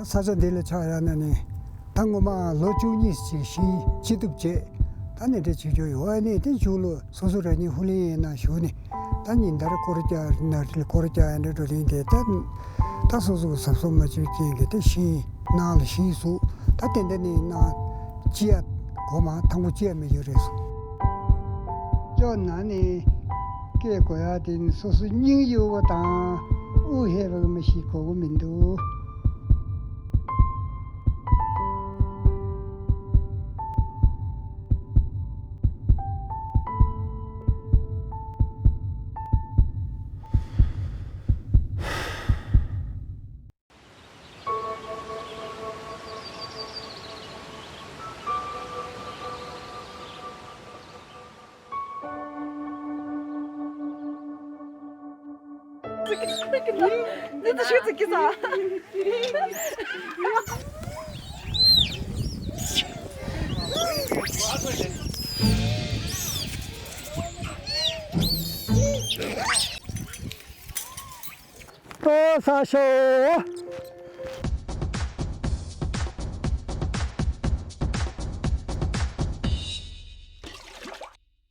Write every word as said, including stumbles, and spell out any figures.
ས་ཆ་འདི་ལ་ཆགས་ཡ་ན་ནི། ད་སྔོན་མ་ལོ་བཅུ་གཉིས་ཅིག་ཤིང་ཅི་ཐུབ་བྱས། ད་ནི་འདྲ་བྱེད་རྒྱུ་ཡོད་ཨ་ནི་དེ་མཇུག་ལོ་སོ་སོ་རང་ཉིད་ཧུ་ལེན་ཡས་ན་ཞུ་ནི། ད་ཉིན་ལྟར་སྐོར་རྒྱག་ན་རེད། སྐོར་རྒྱག་ཡ་འདྲ་འགྲོ་ལིང་དེ་ད། ད་སོ་སོ་གཟབ་གཟབ་མ་བྱས་རྐྱེན་གྱིས་དེ་ཤིང་ནང་ལ་ཤིང་ཟུག་ད་དེ་འདྲ་ནི་ནང་ཅི་ཡ་གོ་མ་ཐང་པོ་ཅི་ཡ་མི་ཡོད་རེད་སོ། ཅོ་ན་ནི་སྐད་གོ་ཡ་དེ་ནི་སོ་སོ་སྙིང་གཡོ་བ་དང་དབུགས་ཧལ་བ་མི་ཤེས་གོ་གི་མི་འདུག་ཏོ་ས་ཤོ།